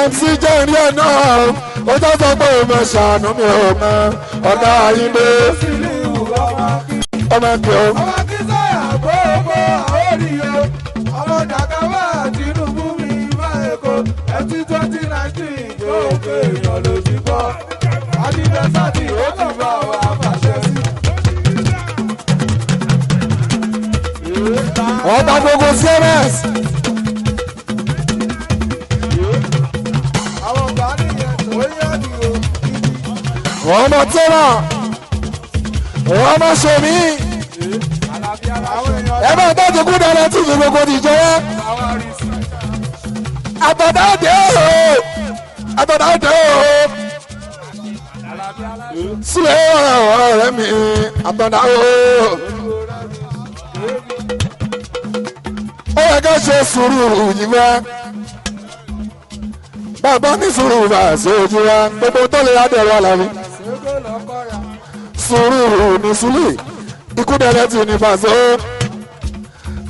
MC jẹ́rìí ẹ̀ náà ó jẹ́ sọ pé mo ṣàánú mi ò mọ ọ̀gá Ayíndé ọmọ kí o. Ọmọ kí sọ̀yà gbogbo àóríyó ọmọ jàkàwá Tinubu mi bá Èkó ẹtí 2019 gbogbo èèyàn ló ti gbọ́ Adídẹ́sátì ó ti bá wa fàṣẹ sí. Ọba gbogbo CMS. Àwọn ọ̀gá nìyẹn tó yẹ ni o. Ọmọ tẹ́lá ọmọ sọmi ẹ bá tọ́jú kú dáná tí ìfi gbogbo ti jẹ́ àtọ̀dá òde ooo àtọ̀dá òde ooo sílẹ̀ ọ̀rẹ́ mi àtọ̀dá ooo ó yẹ ká ṣe sùúrù yìí wá bàbá ní sùúrù bá ṣe ojú wa gbogbo tó lè adẹ̀rọ àlàmì sùúrù ní sùúrù ikú dẹrẹ tì ní fàṣọ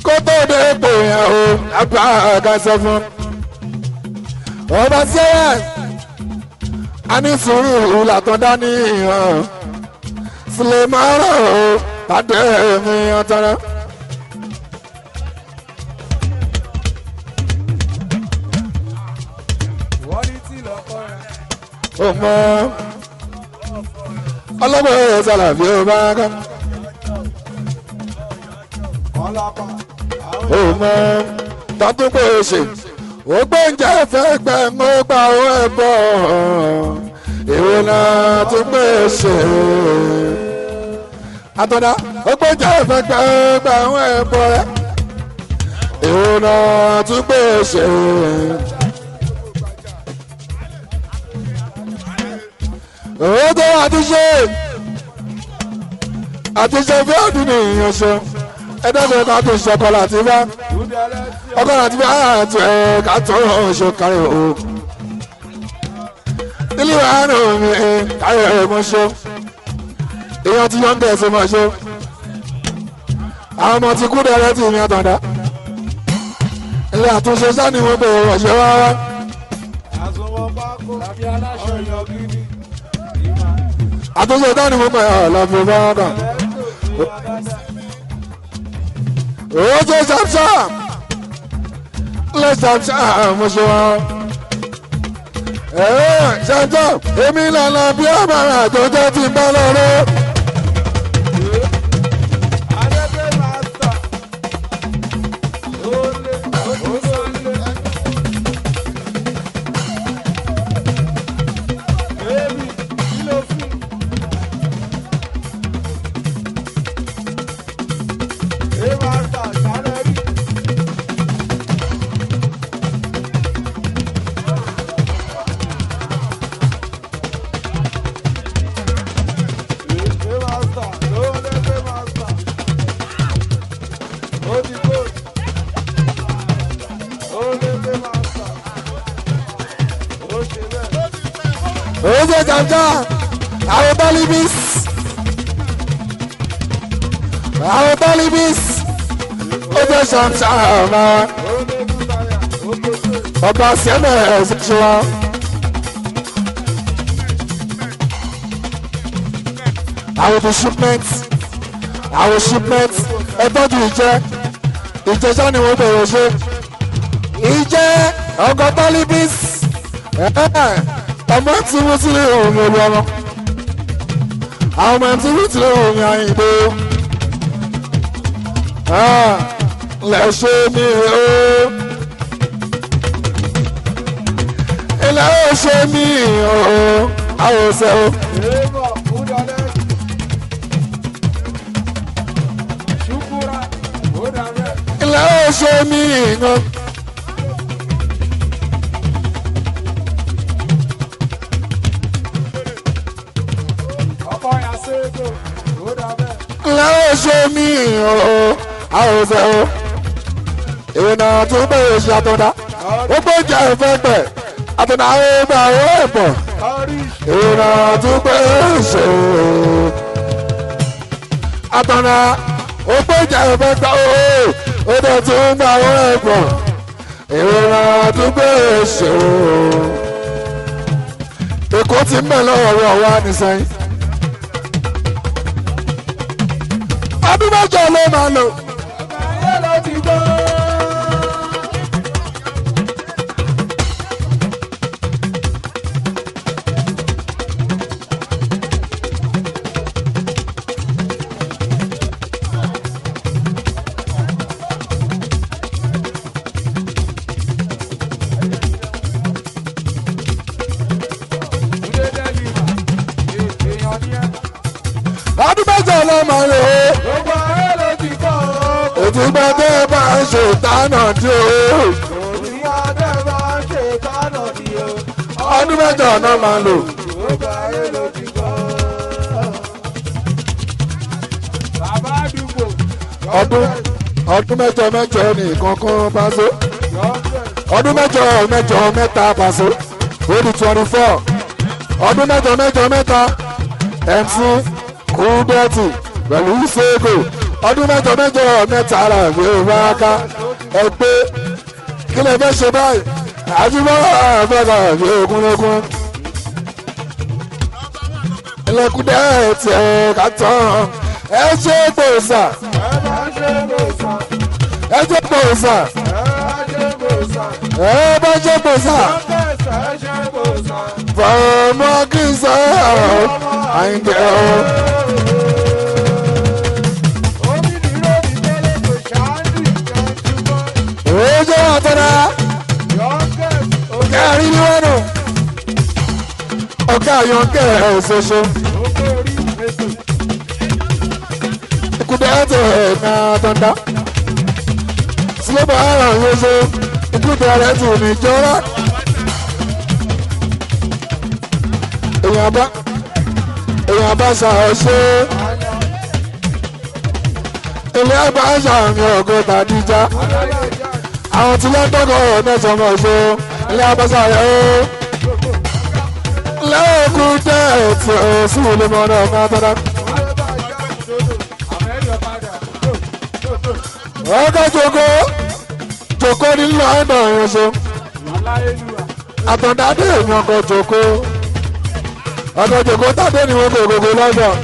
kó tó dé ipò yẹn o àgbà àga sọ fún ọba sẹ́yìn a ní sùúrù làtọ̀ dání hàn Sulemana o tàdé mi ọ̀tọ̀rọ̀. Ọmọ ọlọ́gbọ̀n ẹ̀ sàlàfíà ọba kan. Ọmọ tọ́tún pé o ṣe ó gbóúnjẹ fẹ́ gbẹ mo gbà ó ẹ̀ bọ̀ èwo náà tún pé o ṣe àtọ̀dá ó gbóúnjẹ fẹ́ gbẹ ó gbà ó ẹ̀ bọ̀ rẹ̀ èwo náà tún pé o ṣe. Owó tó àtúnṣe àtúnṣe fẹ́ ọdún nìyẹn ṣe ẹ̀ẹ́dẹ́gbẹ̀rún ká tó ṣe ọkọ láti bá ọkọ láti bá àtún ẹ̀ ká tó ṣe kárí o. Ilé ìwà àánú mi kárí ẹ̀ mọ́ ṣe èèyàn ti yọ̀ ń bẹ̀ ṣe mọ́ ṣe àwọn ọmọ ti kú dẹrẹ́ tì mí àtàndá ilé àtúnṣe sani wọn bẹ̀rẹ̀ ọ̀ṣẹ́ wá wá. Àtúnṣe dání mo pẹ̀ ọ̀làfẹ́ bá kàn. Ó ṣe ṣàmṣàm lè ṣàmṣàm mo ṣe wọn. Ṣàmṣàm èmi lànà bí àmàrà àjọjọ́ ti bá lọ́rọ́. Oye janja, àwọn tálíbís, àwọn tálíbís, ó jẹ́ ṣàmṣàmà, ọba sẹ́mẹ̀ ẹ̀ṣẹ̀ wa. Àwọn tó shipment, àwọn shipment, ẹ tọ́jú ìjẹ́, ìjẹ́sá ni wọ́n bẹ̀rẹ̀ ṣe. Ìjẹ́ ọkọ̀ tálíbís, ọmọ tí wọ́n ti lè òun olú ọmọ àwọn ọmọ tí wọ́n ti lè òun àyìnbó lẹ́ṣẹ̀ mi o ilẹ̀ ó ṣe mí o àwọn ọ̀sẹ̀ o. Ilẹ̀ ó ṣe mí o. Lẹ́wọ̀ ṣe mí o, àwòsàn o. Ìrìnà tó bẹ̀rẹ̀ ṣe àtọ̀dá. Ó gbọ́jà ìfẹ́ pẹ̀, àtọ̀dá ó bá owó ẹ̀pọ̀. Ìrìnà tó bẹ̀rẹ̀ ṣe àtọ̀dá. Ó gbọ́jà ìfẹ́ pẹ̀ o, ó dẹ̀ tún bá owó ẹ̀pọ̀. Ìrora àdúgbò ṣe o. Èkó ti ń bẹ̀ lọ́wọ́ wa nísẹ́yìn. Ọdún mẹ́jọ ló máa lò. Ayé ló ti gbọ́. Túndé Dẹ́líwà, èèyàn ni ẹ́. Ọdún mẹ́jọ ló máa lò. Gbogbo ayé ló ti gbọ́. Òtúgbà tẹ́ ẹ bá ń ṣe ìtànà dí o. Òníyá tẹ́ bá ń ṣe tánà ni o. Ọdún mẹ́jọ náà máa lò. Gbogbo ayé ló ti gbọ́. Bàbá àdúgbò. Ọdún mẹ́jọ mẹ́jọ ní ìkọ̀ọ̀kan Paso. Ọdún mẹ́jọ mẹ́jọ mẹ́ta Paso. Ó di 24. Ọdún mẹ́jọ mẹ́jọ mẹ́ta MC Kúdẹ́tì pẹ̀lú Sego. Ọdún mẹ́jọ mẹ́jọ mẹ́ta ara mi ò bá ká. Ẹ pé kí lè fẹ́ ṣe báyìí? Àjùmọ̀ àfẹ́kà mi ò kúnlẹ̀kún. Ilẹ̀kùn-dẹ́ẹ̀tì ẹ̀ ká tán. Ẹ ṣe gbòòsà. Ẹ máa ṣe gbòòsà. Ẹ ṣe gbòòsà. Ẹ máa ṣe gbòòsà. Ẹ bá ṣe gbòòsà. Youngest, ẹ ṣe gbòòsà. Fọmọ kí n sọ Àyìndé o. Omi nìró mi tẹ́lẹ̀ kò ṣáájú ìjọ́júmọ́. Ojú àtọ́dá Youngest, omi kẹrin ní wọ́nù. Ọ̀gá àyànkẹ́ ẹ̀ ṣoṣo. òkè orí ètò. Ikúdẹ́ẹ̀tì náà tọ́ndá. Sílẹ̀bà àrà ṣoṣo. Ikúdẹ́ẹ̀tì ní jọ́rá. Èèyàn bá ṣàṣe. Ilé àbá ṣàmì ògo tàdíjà. Àwọn tí wọ́n dọ́gọ̀ mẹ́sàn-án mọ̀ ṣe. Ilé àbá ṣàyẹ̀ ó. Lẹ́ẹ̀kú jẹ́ ètò òsùn lè mọ̀ náà máa tọ́lá. Ọkọ̀ jòkó jòkó ní London ìrìnsò. Àtọ̀dádé èmi ọkọ̀ jòkó. Ọkọ̀ jòkó tàdé ni wọ́n kò gbogbo London.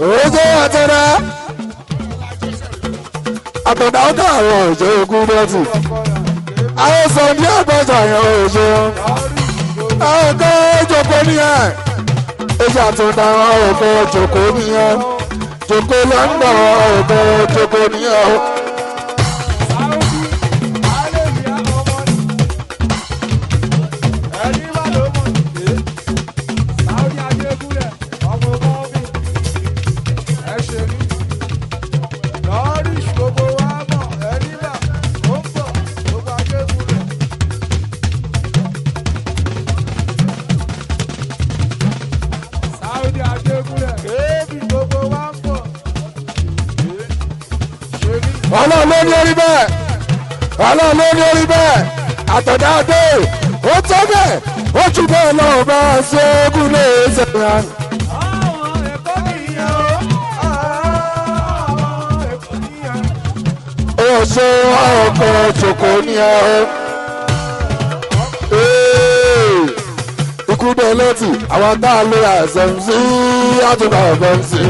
Ojú àtọ̀dá. Àtọ̀dá ó dàrọ̀ òjò ogún dọ́tì. Àwọn sọ ní àgbàjà yẹn òjò. Àwọn kan jòkó nìyẹn. Ojú àtọ̀dá ọkọ̀ jòkó nìyẹn. Jòkó London ọkọ̀ jòkó nìyẹn. Ọlọ́run ló ní orí bẹ́ẹ̀. Ọlọ́run ló ní orí bẹ́ẹ̀. Àtọ̀dá dé. Ó tó bẹ́ẹ̀. Ó jù bẹ́ẹ̀ lọ bá ṣẹ́gun lè ṣe ìyanu. Ó ṣe ọkọ̀ jòkó ní ẹ o. Ikú dé létí, àwọn tá a lè àṣẹ̀m sí àtúntà ọ̀fẹ́ sí.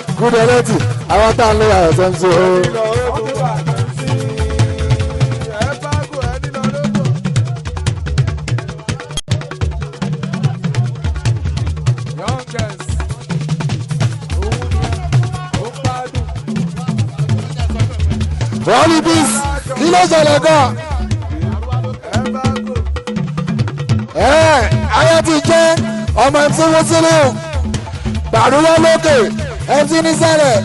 Ikú dé létí, àwọn tá a lè àṣẹ̀m sí o. Rọ́lí bíis kí ló ṣẹlẹ̀ gan? Ayé ti jẹ́ ọmọ MC Wusiliu gbàdúrà lókè MC nísàlẹ̀.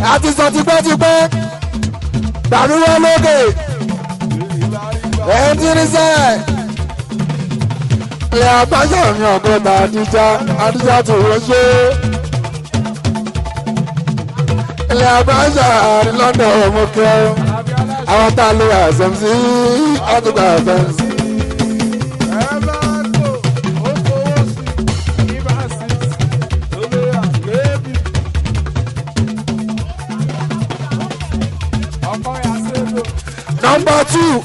Àti sọ tipẹ́tipẹ́ gbàdúrà lókè ẹ̀ẹ́dínrísẹ́ ilẹ̀ abájọ́ mi ọ̀gọ́ta àdíjá àdíjá tó rọ́ṣẹ́ ilẹ̀ abájọ́ ní London ọmọkẹ́ àwọn tá a lè SMC àtúgbà SMC. Nọmba 2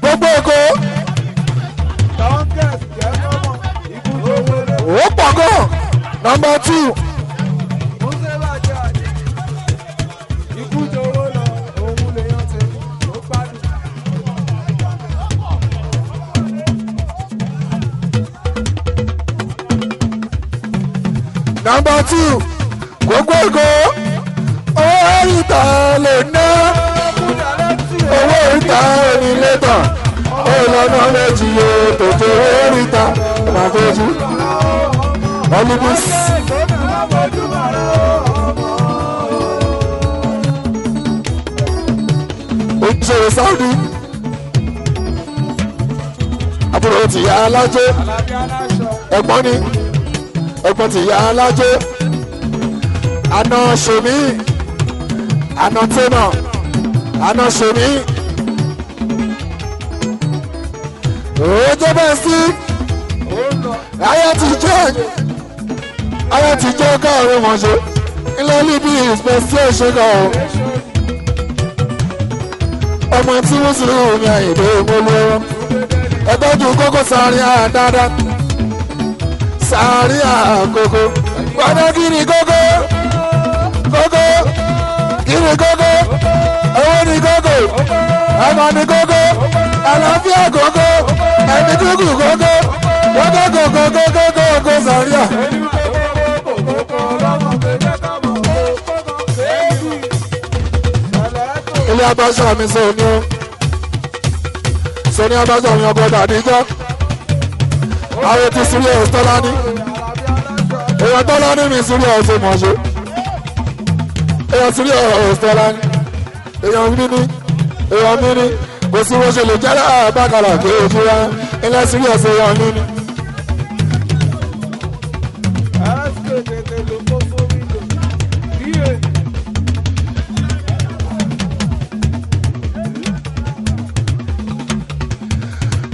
gbogbo Èkó ó pọ̀ gan. Nọmba 2 nọmba 2 gbogbo Èkó owó ìta lè ná owó ìta onílé tán ó lọ́nà méjì yóò tètè owó ìta màkójú ọlúbùs. Òṣèré Saudi àbúrò ti yá alájẹ ẹ̀gbọ́n ni ẹ̀gbọ́n ti yá alájẹ àná ṣèmí àná tẹ́nà àná ṣèmí òjò bẹ́ẹ̀ sí ayé ti jẹ́ ayé ti jẹ́ káàró wọn ṣe ilé níbi ìspẹ́sí òṣèlú ọmọ tí wọ́n sì ń rìn àyìnbó mọ́lú ẹ̀tọ́jú kókó sàárín àdáadáa sàárín àkókò gbọ́dọ̀ kí ni kókó kókó kí ni kókó owó ni kókó ọmọ ni kókó àlàáfíà kókó ẹni dúkù kókó kókó kókó kókó kókó sàárín à. Ilé abáṣọ mi sọ ní o sọ ní abáṣọ mi ọkọ tàdíjọ àwọn ti sírí ẹ̀ tọ́lá ní èèyàn tọ́lá ní mi sírí ẹ̀ ṣe mọ̀ ṣe èèyàn sírí ẹ̀ tọ́lá ní èèyàn mi ní èèyàn mi ní kò sí wọ́n ṣe lè jẹ́ bákàlà kí o fi wá ilé sírí ẹ̀ ṣe èèyàn mi ní.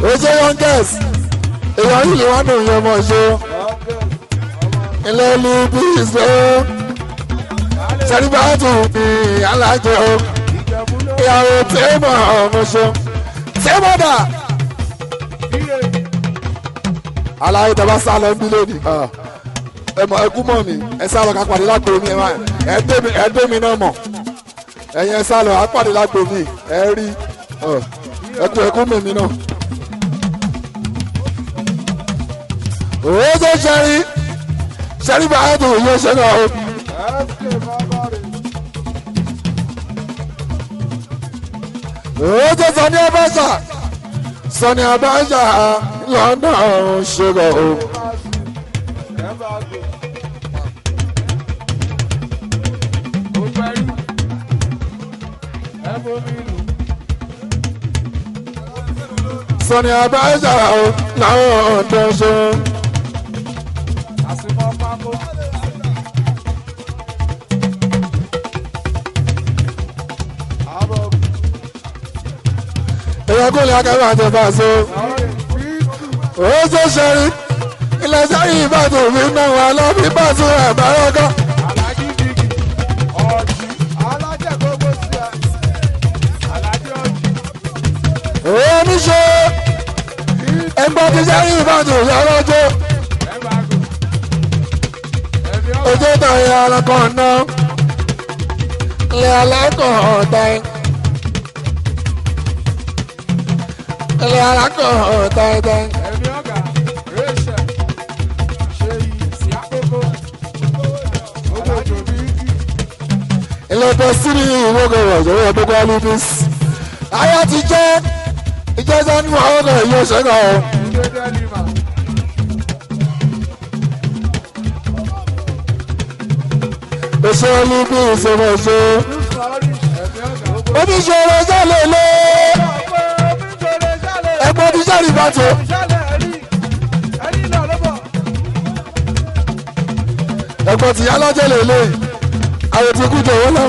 Oṣù youngest èèyàn yìí lè wá nù yẹn mọ̀ ṣe ilé ní bíìsì sẹ́ríbàtù ní alájọ ìyàwó tẹ́mọ̀ ọmọ ṣe tẹ́mọ̀ dà aláyé tẹ́bá sá lọ bí lónìí ẹ mọ̀ ẹ kú mọ̀ mi ẹ sá lọ ká pàdé lágbo mi ẹ dé mi náà mọ̀ ẹ̀yin ẹ sá lọ á pàdé lágbo mi ẹ rí ẹ kú ẹ kú mọ̀ mi náà. Ojo sẹ́rí sẹ́rí bá tó yóò ṣe náà o. Ojo Sani Abacha Sani Abacha lọ́nà ṣe náà o. Sani Abacha lọ́nà ṣe. Èèyàn kò lè akẹ́wà àti ẹ̀fà so. Ó ṣe ṣẹ́rí ilé sẹ́rí ìbàdàn mi náà wà lọ́bí bàtún ẹ̀bá rọ́gọ́. Oníṣe ẹgbọ́n ti sẹ́rí ìbàdàn yọrọ jó. Ojú tàyè alákọ̀ọ́ náà ilé alákọ̀ọ́ tàyè. Ilé alákọ̀ọ́ tàyè. Ẹ̀mí ọ̀gá, Rachel, ṣe yìí sí àkókò, owó òjò bí kí. Ilé tó sí ní ìwọ́gọ̀ ọ̀jọ̀wọ́ gbogbo alubis. Ayé ti jẹ́ ìjẹ́sọ́ ní ọ̀gọ̀ yóò ṣẹ́gun ọ̀. Ìgbéde lima. Oṣù olùbí ìṣòro ṣe. Oníṣòro sálẹ̀ lé. Ẹgbẹ́ ti sáré ìbátan. Ẹ̀gbọ́n ti alájẹ́ lè lè. Àwọn tí kú jọ̀wọ́ lọ.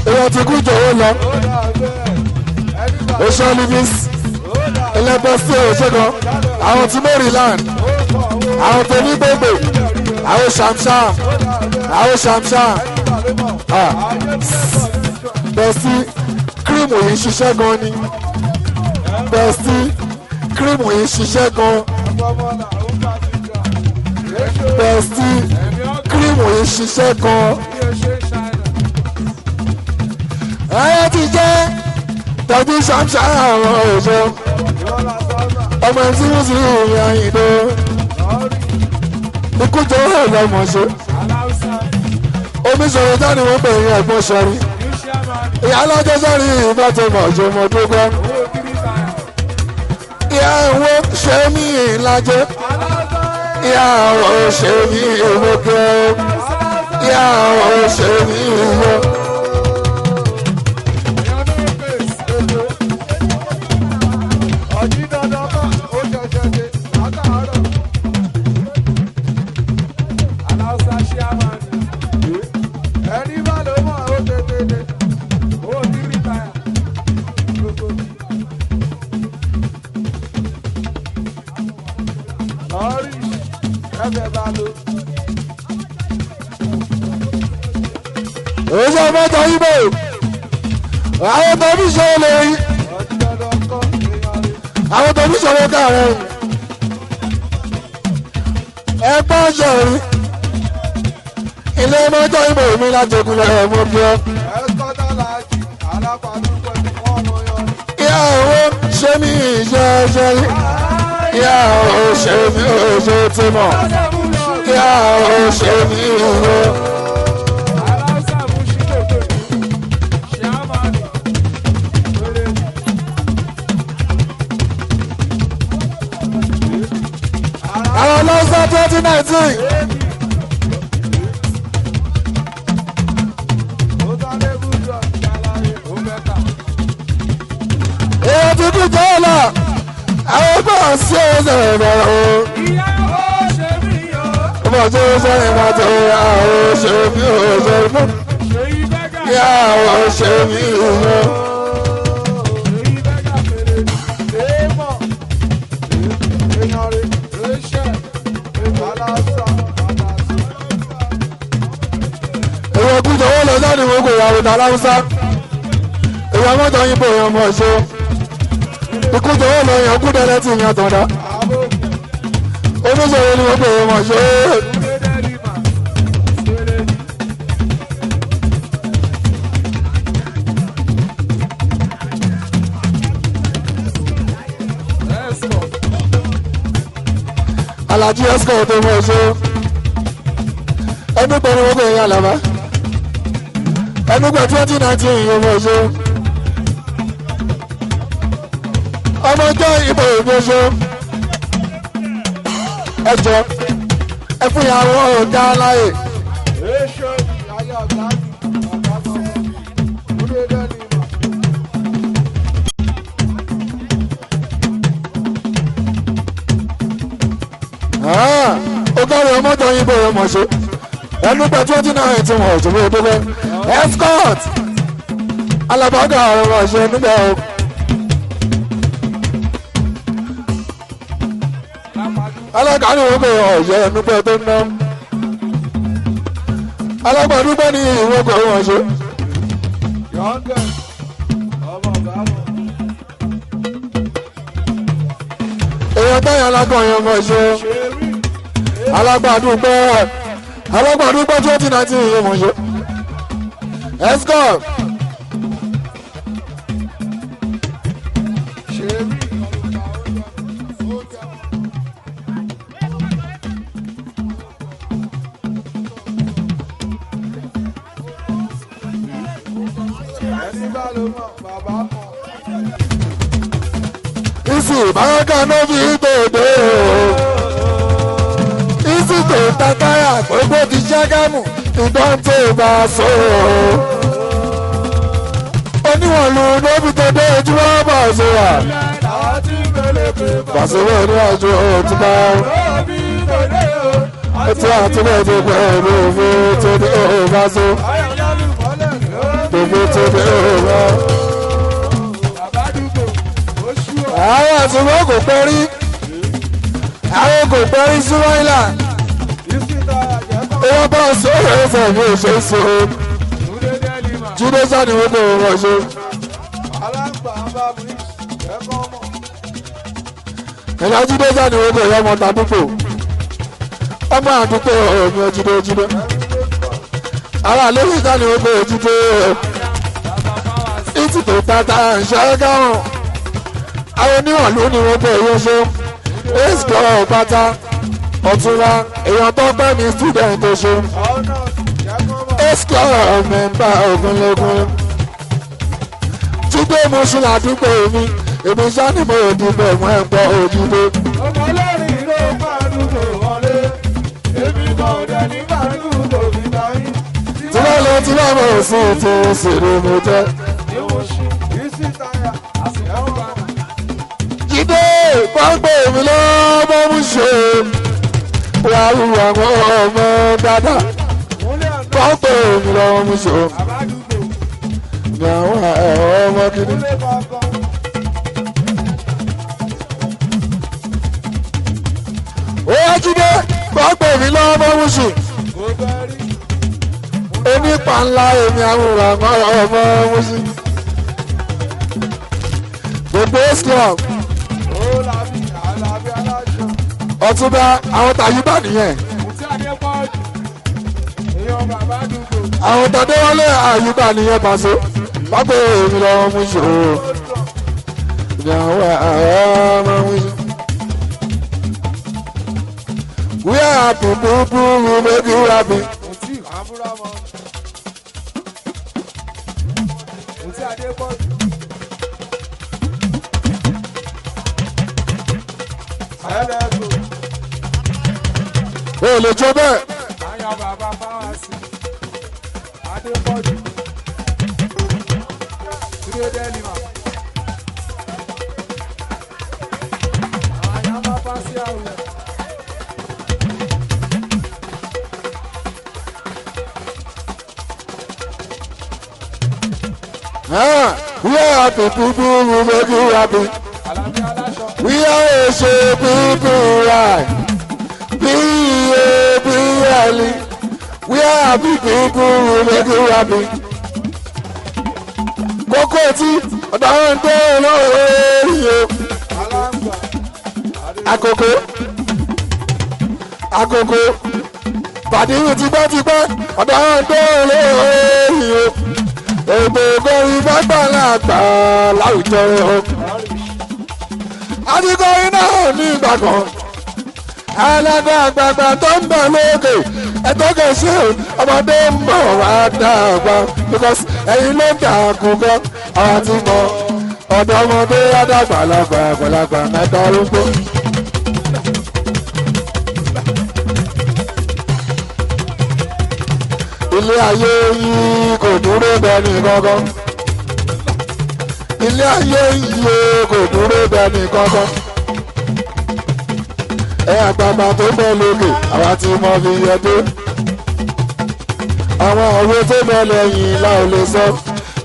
Èèyàn ti kú jọ̀wọ́ lọ. Oṣù Olivins ẹlẹ́bọ̀sí òṣèkan. Àwọn tí Maryland. Àwọn tó ní gbogbo. Àwọn ṣàmṣàm. Àwọn ṣàmṣàm. Bẹ́sí kírìmù yìí ṣiṣẹ́ gan ni. Bẹ́sí kírìmù yìí ṣiṣẹ́ gan. Bẹ́sí kírìmù yìí ṣiṣẹ́ gan. Ayé ti jẹ́ tọ́jú ṣàmṣàm àwọn òṣè. Ọmọ ẹ̀sìn mùsùlùmí Àyìndé. Ikú jẹ́ ọ̀lọ́mọṣẹ́. Omi sọ̀rọ̀ jáde wọ́n pè é ẹ̀gbọ́n sọ̀rí. Ìyá alájọ sọ̀rí ìbá tó mọ̀ ṣe mọ̀ dúpẹ́. Ìyá ìwọ ṣe mí ìlàjẹ. Ìyá ìwọ ṣe mí ìwọ́kẹ́. Ìyá ìwọ ṣe mí ìwọ́. Oṣù mẹ́ta Ibo, àwọn tó fi ṣe lè rí, àwọn tó fi ṣòro káàrẹ̀ ẹgbọ́n ṣẹ̀rí, ilé mọ́tò Ibo mi láti ogun lẹ́yìn mú kí ọ. Ìyá òun ṣe mí ìṣe ṣe rí, ìyá òun ṣe mí ìṣe tí mọ̀, ìyá òun ṣe mí ìṣe. Àwọn ọlọ́sàn 2019. Èyí ti kú jẹ́ ọ̀la, àwọn ọgbọ́n sí ọ̀sẹ̀ ìbẹ̀rẹ̀ o. Ọmọ tó sọ̀rọ̀ ìbá tó yà ó ṣe mí ò ṣe mí. Yà ó ṣe mí ò. Èèyàn kú jọ̀wọ́ lọ sáré gbogbo ìyàwó ta láwùsá. Èèyàn mọ́tò yín bò yàn mọ̀ ṣe. Ikú jọ̀wọ́ lọ yàn kú dẹ́rẹ́ tí yàn tọ̀dá. Oníṣòwò ni wọ́n pè é mọ̀ ṣe. Alhaji Esco tó mọ̀ ṣe. Ẹnu pẹ̀lú gbogbo èèyàn làbá. Ẹnu pẹ̀ 2019 yóò mọ̀ ṣe. Ọmọ ọjọ́ ìbò ìbò ṣe. Ẹ jọ ẹ fún ìyàwó ọ̀gá láàyè. Ọgọ́rùn ọmọ ọjọ́ ìbò ìbò ṣe. Ẹnu pẹ̀ 2019 wọ̀ ṣe fún ọdún escort alábàgà ọ̀rọ̀ ṣe nígbà o. Alága ni wọ́n pè ọ̀yẹ́ ẹnu pẹ̀ tó ń ná. Alágbàdúgbò ni ìwọ́n pè wọ́n ṣe. Èèyàn táyà alákọ̀ọ́yàn mọ̀ ṣe. Alágbàdúgbò alágbàdúgbò 2019 ìyẹn mọ̀ ṣe. Escort. Bàbá mọ̀. Ìsì ìbáraka ló fi tòde o. Ìsì tó ta táyà gbogbo ti ṣágámù ìdán tó bá so. Oníwọ̀nlu ló fi tòde ojúmọ́ bọ̀ ṣe wà. Làwọn tí ń peléke Pàṣẹwọ́ níwájú òtúbá. Lóbi tòde o. Ètò àtúbọ̀ tó pẹ̀lú òfin tó dé òbá so. Ayọ̀lálù mọ́lẹ̀ lóbi. Òfin tó dé òbá. Bàbá dùgbò oṣù ọ̀. Àwọn àtúbọ̀ kò pẹ́ rí. Àwọn kò pẹ́ rí Súmáìlà. Ìsì táyà jẹ́ kọ́. Owó bá sọ̀rọ̀ ẹ̀fọ̀ mi ò ṣe é so. Túndé Dẹ́lì mà. Jídé sáni wọ́n kò wọ́n ṣe. Aláǹgbá ń bá bíríṣì jẹ́ kọ́ mọ̀. Ẹ̀yà Jídé sáni wọ́n kò yọ ọmọ tàdúgbò. Ọmọ àdúgbò mi ò Jídé Jídé. Àwọn àlejò sáni wọ́n kò Jídé. Ìtì tó tata ń ṣe é káwọn. Àwọn oníwọ̀n ló ní wọ́n kò yọ ṣe. Ace club pátá. Ọ̀túnla èèyàn tó pẹ́ ní student tó ṣe. Ọ̀nà jẹ́ kọ́ mọ̀. Ace club mẹ́mbà ogunlógún. Jídé mo ṣe ládùúgbò mi. Èmi ṣá ni mo dìbò mọ́ ẹ̀ ń gbọ́ òjúdé. Ọmọ olórin ló máa dùgbò wọlé. Èmi kò dẹ̀ ní máa dùgbò mi báyìí. Tí wọ́n lọ tí wọ́n mọ̀ sí ti ṣèrè mo jẹ́. Ìwòsàn ìsì táyà àsìkò bá. Jídé pọ́ńpẹ́ mi lọ́mọ mú ṣe. Wà á wù àwọn ọmọ dáadáa. Múlẹ̀ àná Pọ́ńpẹ́ mi lọ́mọ mú ṣe. bàbá dùgbò. Ní àwọn ọmọ kìíní. Múlẹ̀ kọ̀ọ̀kan. Ó yá Jídé pọ́ńpẹ́ mi lọ́mọ mú ṣe. Kò bẹ́ẹ̀ rí. Onípa ńlá èmi àwọn ọmọ mú ṣe. Gbogbo Islam Ó làbí àlàbí aláṣọ. ọ̀túnba àwọn tàyíbá nìyẹn. Mùtí Adépọ̀jù. Èèyàn bàbá dùgbò. Àwọn tàdéwálé àyíbá nìyẹn pàṣẹ. Pọ́ńpẹ́ mi lọ́mọ mú ṣe. Ó dùn. We are happy, boo boo, we make you happy. Mùtí àbúrámọ. Mùtí Adépọ̀jù. Ẹlẹ́gùn. O lè jó bẹ́ẹ̀. Àyàn bàbá fáwọsì. Adépọ̀jù. Túndé Dẹ́lìmà. Àyàn bàbá sí àwùjọ. We are happy, boo boo, we make you happy. Àlàbí aláṣọ. We are a people, right? B A B L E. We are happy people, we make you happy. Kókó etí, ọ̀dọ̀ àwọn tó ń lọ rí o. Aláǹgbá. Akoko Akoko Bàdírù tipẹ́tipẹ́ ọ̀dọ̀ àwọn tó ń lọ rí o. Ètò ìkọrin bàgbàlagbà láwùjọ o. Àtikọrin náà ní ìgbà kan. Alága àgbààgbà tó ń bọ̀ lókè ẹ̀tọ́ kẹ̀sí ọmọdé ń bọ̀ wá dàgbà because ẹ̀yin ló ń dàkú gan àwọn tí mọ ọ̀dọ́mọdé àdàgbàlagbà àgbàlagbà mẹ́ta arúgbó. Ilé ayé yìí kò dúró bẹ́ẹ̀ kankan. Ilé ayé yìí kò dúró bẹ́ẹ̀ kankan. Ẹ àgbààgbà tó bọ̀ lókè àwa tí mo fi yẹ dé. Àwọn òwe tó bọ̀ lẹ́yìn la ò lè sọ.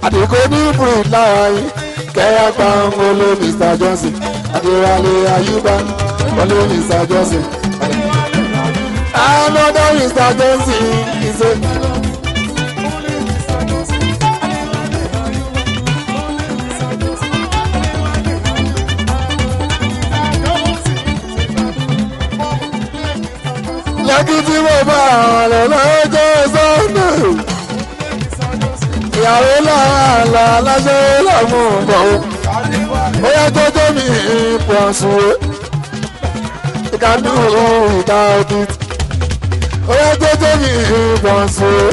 Àdìgún ní bùrì lára yín. Kẹ́yà pa ń wọlé Mr Johnson. Adéwálé Ayúbá wọlé Mr Johnson. Another Mr Johnson is a. Lẹ́kí tí mo bá ọ̀rọ̀ lọ́jọ́ Sunday. Ìyàwó làálà láṣẹ lọ́mú bọ̀ ó. Bóyá jọjọ́ mi pọ̀ sùn ó. Ìkànnì ìta òbí. Bóyá jọjọ́ mi pọ̀ sùn ó.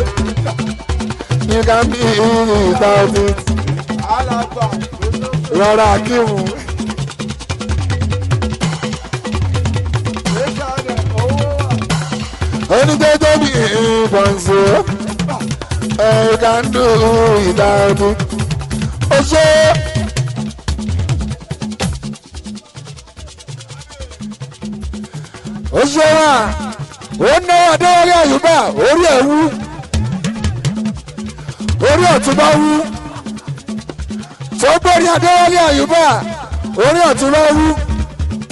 Ìkànnì ìta òbí. Rọra kírun. Oníjẹ́jẹ́ bí ìbọ̀nsẹ̀ ẹ̀ka ń dùn ìdáàbò. Ó ṣe ó ṣe wà ó náwó Adéwálé Àyùbá orí ẹ̀ wú orí ọ̀tún bá wú tó gbórí Adéwálé Àyùbá orí ọ̀tún bá wú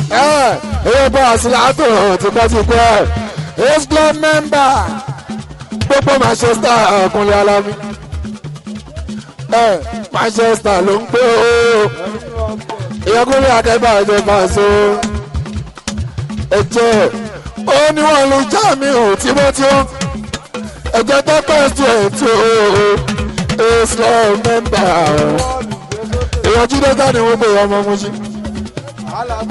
ẹ̀ ẹ̀ bá àṣìlá tó tipẹ́tipẹ́ ace club member gbogbo Manchester ọkùnrin alámi ẹ Manchester ló ń gbé o ìyọkùnrin akẹgbẹ́ ìjọba ṣe ẹ̀jẹ̀ ó ní wọn lu jáàmì ò tímọ́tímọ́ ẹ̀jẹ̀ tó pẹ́ sí ẹ̀tọ́ ace club member ìyọjú dọ́tà ni wọ́n pè ọmọ Mushin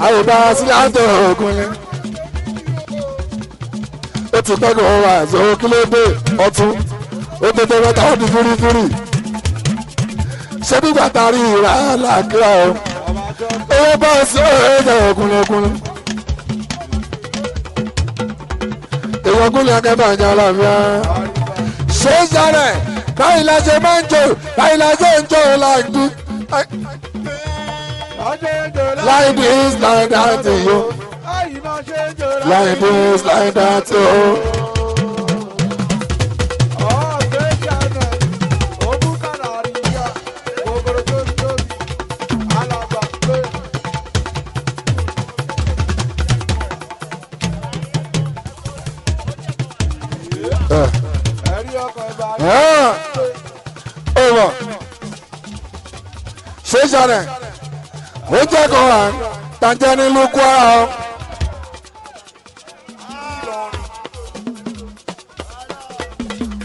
àyùbá sílẹ̀ àtọ̀ ọkùnrin ó ti pẹ́ kó wà so kí ló dé ọtún ó tó tó mẹ́ta ó di fúrifúri ṣé bí bàtà rí ìrà làkúrà o owó bá sí ẹ̀ẹ́dẹ̀ ọkùnrin ìwọ̀kúnlẹ̀ akẹ́bàjẹ́ aláfíà ṣé sáré báyìí la ṣe máa ń jò báyìí la ṣe ń jò láìdí like this like that yo. Like this, like that, oh. Ọmọ ṣé sọ̀rọ̀ ó jẹ́ kó wà tàjẹ́ nílùú Kwara o.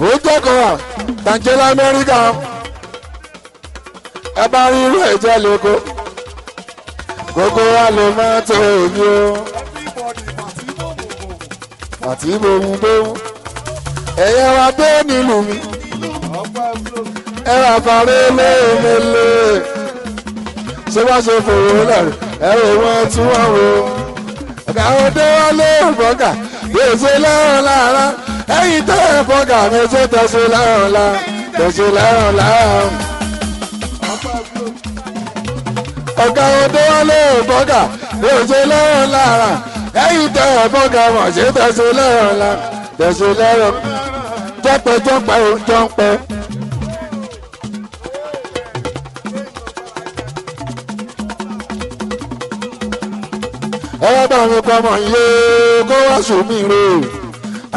Ó jẹ́ kan wà tàǹjẹ́ lamẹ́ríkà ẹ bá rí irú ẹ̀jẹ̀ lóko gbogbo wa lè má tó èmi o àti bòun bòun ẹ̀yẹ wa dé nílùú mi ẹ wà parí léèmélé ṣé wá ṣe fòrò lẹ́rù ẹ wò wọ́n tún wọ́n wò ọ̀gá òde wọlé òbọ̀gà yóò ṣe lẹ́rùn lára ẹ̀yin tẹ́ ẹ fọ́gà mi ṣe tẹ̀sí lẹ́rùn la tẹ̀sí lẹ́rùn lára. Ọ̀gá òde wọlé òbọ̀gà yóò ṣe lẹ́rùn lára ẹ̀yin tẹ́ ẹ fọ́gà mọ̀ ṣe tẹ̀sí lẹ́rùn la tẹ̀sí lẹ́rùn jọ́pẹ́ jọ́pẹ́ jọ́pẹ́. Ẹ bá mi pamọ́ iye kó wá sùn mí rè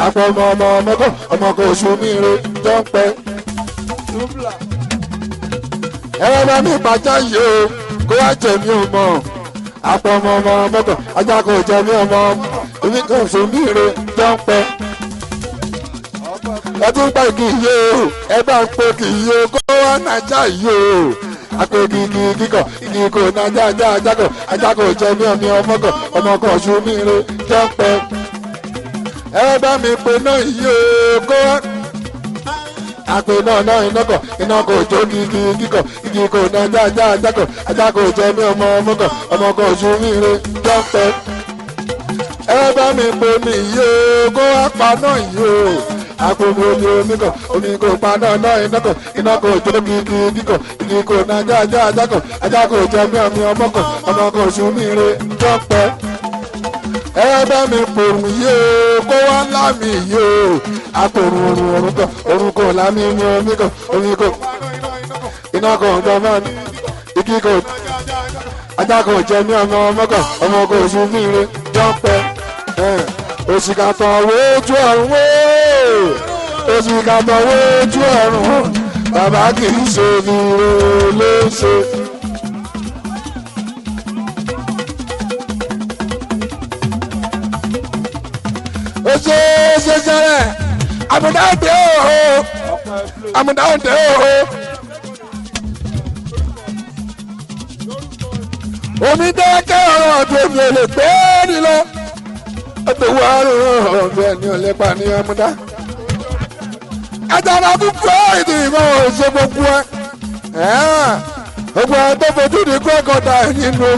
àpọ̀mọ ọmọ ọmọkọ ọmọkọ oṣù mi rè jọ́pẹ́. Ẹ bá mi pàjá yìí o kó wá jẹ mí o mọ̀ àpọ̀mọ ọmọ ọmọkọ ajá kò jẹ mí o mọ̀ èmi kò sùn mí rè jọ́pẹ́. Ẹ tún pa kì í yé o ẹ bá ń pe kì í yé o kó wá nàjà yìí o àpò kìkì kíkọ kìkì kò nàjà ajá ajákò ajá kò jẹ mí ọmọ ọmọkọ ọmọkọ oṣù mi rè jọ́pẹ́. Ẹ bá mi pe náà yìí o kó wá àpè náà náà iná kọ iná kò jó kìkì kíkọ kìkì kò nàjà ajá ajákò ajá kò jẹ mí ọmọ ọmọkọ ọmọkọ oṣù mi rè jọ́pẹ́. Ẹ bá mi pe mi yìí o kó wá pa náà yìí o àpò omi omi kọ omi kò pa náà náà iná kọ iná kò jó kìkì kíkọ kìkì kò nàjà ajá ajákò ajá kò jẹ mí ọmọ ọmọkọ ọmọkọ oṣù mi rè jọ́pẹ́. Ẹ bá mi pòrùn yìí o kó wá lámì yìí o àpòrùn òrùn òrùn kọ òrùn kò lámì mi omi kọ omi kò iná kò jọ mọ́ mi igi kò ajá kò jẹ mí ọmọ ọmọkọ ọmọkọ oṣù mi rè jọ́pẹ́. Òṣìkà tán wojú ọ̀run wó òṣìkà tán wojú ọ̀run bàbá kì í ṣe ní ló ń ṣe. Oṣù ṣẹṣẹrẹ àmúdá òde òhò àmúdá òde òhò. Omi dákẹ́ ọ̀rọ̀ ọ̀dọ̀ mi ò lè gbé ní lọ. Ọ̀tọ̀wọ́ ọ̀rọ̀ ọ̀dọ̀ ẹni ò lè pa ní àmúdá. Ẹ̀dàrà púpọ̀ ètò ìmọ̀ òṣè gbogbo ẹ̀. Gbogbo àwọn tó fojú ní kúrẹ́kọ̀tà nínú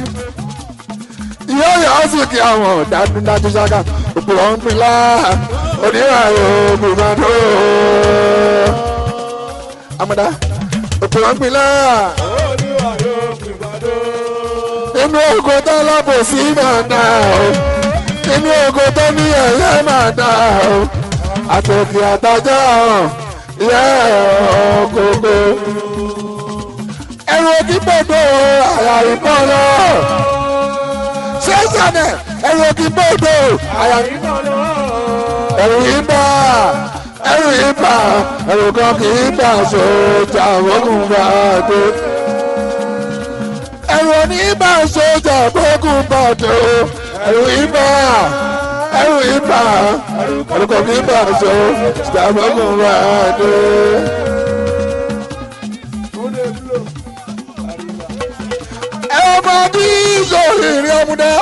ìyá ìyá ó sì kí àwọn dájúdájú ṣáká òpùrọ̀ ń pin láà onírànlọ́ ògùnbàdó. Àmọ̀dá òpùrọ̀ ń pin láà inú ògo tó lábòsí máa dà o inú ògo tó ní ẹ̀yẹ́ máa dà o àtòkè àtàjọ́ ìyá ògógó ẹ̀rù òkè gbòdò àyà ìbọn lọ ṣé sànẹ̀ ẹ̀rù òkè gbòdò àyà ẹ̀rù ìbà ẹ̀rù ìbà ẹ̀rù kan kì í bà sójà ogun bá dé ẹ̀rù oníbà sójà ogun bá dé ẹ̀rù ìbà ẹ̀rù ìbà ẹ̀rù kan kì í bà sójà ogun bá dé. Ẹ mọ bí sọ̀rọ̀ ìrìn ọmọdé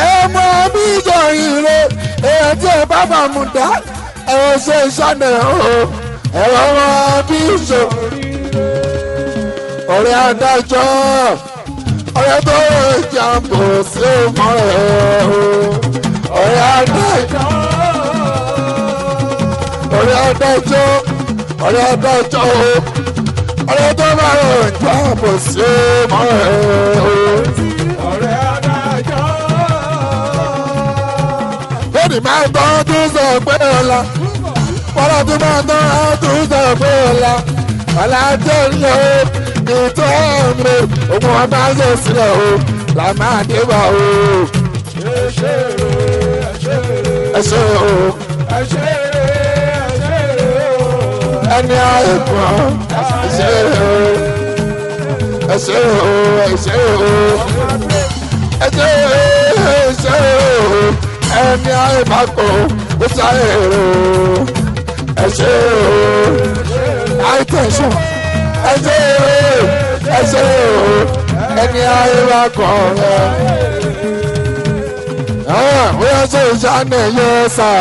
ẹ mọ bí sọ̀rọ̀ ìrìn èèyàn tí ẹ bá bá mú dá ẹ ò ṣe ìṣànà o ẹ mọ bí sọ̀rọ̀ ọ̀rẹ́ adájọ́ ọ̀rẹ́ tó jàǹbò sí ọmọ rẹ̀ o ọ̀rẹ́ adájọ́ ọ̀rẹ́ adájọ́ ọ̀rẹ́ adájọ́ o ọ̀rẹ́ tó bá rọ̀ jàǹbò sí ọmọ rẹ̀ o. Ọ̀rẹ́ adájọ́. Lónìí máa tán tún sọ pé ọ̀la wọ́n tún máa tán tún sọ pé ọ̀la ọ̀la tó ń lọ ìtọ́ mi òun ọba ń sọ sílẹ̀ o là máa dé bá o. Ẹ ṣé ẹ ṣé Ẹ ṣé o ẹ ṣé ẹ ṣé o. ẹni àìkàn ẹ ṣé o ẹ ṣé o ẹ ṣé o ẹ ṣé ẹ ṣé o ẹni àìbákò ó sáré o ẹ ṣé o high tension ẹ ṣé o ẹ ṣé o ẹni àìbákò ẹ. Ó yẹ ṣe ìṣáná yẹ sà.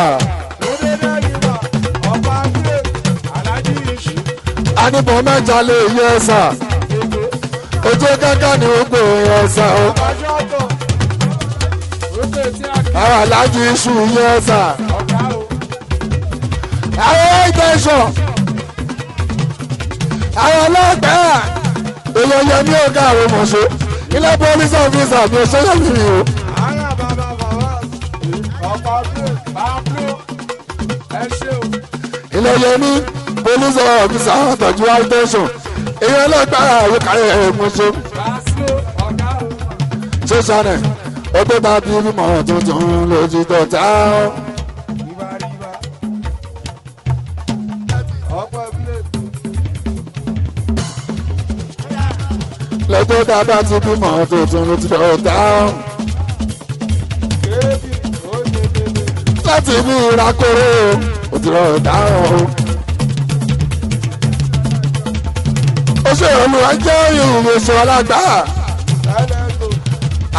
Lóde dẹ́rìbà, ọba gbé, Aláàjì Iṣu, Anibọ̀ mẹ́ta lè yẹ sà. Ojú kankan ni ó gbé yẹ sà o. Ọjọ́ ọ̀tọ̀, Rúkè tí a kì Àwọn aláàjì iṣu yẹ sà. ọ̀gá o. Àwọn high tension. Àwọn ọlọ́pàá. Èèyàn yẹ ní ọ̀gá àwọn ọmọọṣẹ́. Ilé police officer mi ò ṣe yẹ mi o. Àárẹ̀ bàbá bàbá, ọ̀pá gbé, Pablo, ẹ ṣé o. Ilé yẹ ní police officer tọ́jú high tension. Èèyàn ọlọ́pàá àwòkárẹ̀ ẹ̀mọṣẹ́. Pablo, ọ̀gá o. Ṣé sànẹ̀? Ọgbẹ́ bá bí mímọ́ tuntun lójú tọ̀tà. Ríbá ríbá. Ọ̀pá gbé, Lọ́jọ́ tá a bá ti bímọ tuntun lójú tọ̀tà. kébì, ó ṣe bèbè. Láti bí ìrakóró òtún ọ̀daràn o. Ó ṣe olùwà jẹ́ ìrìnsọ alágbá. Ẹlẹ́gò,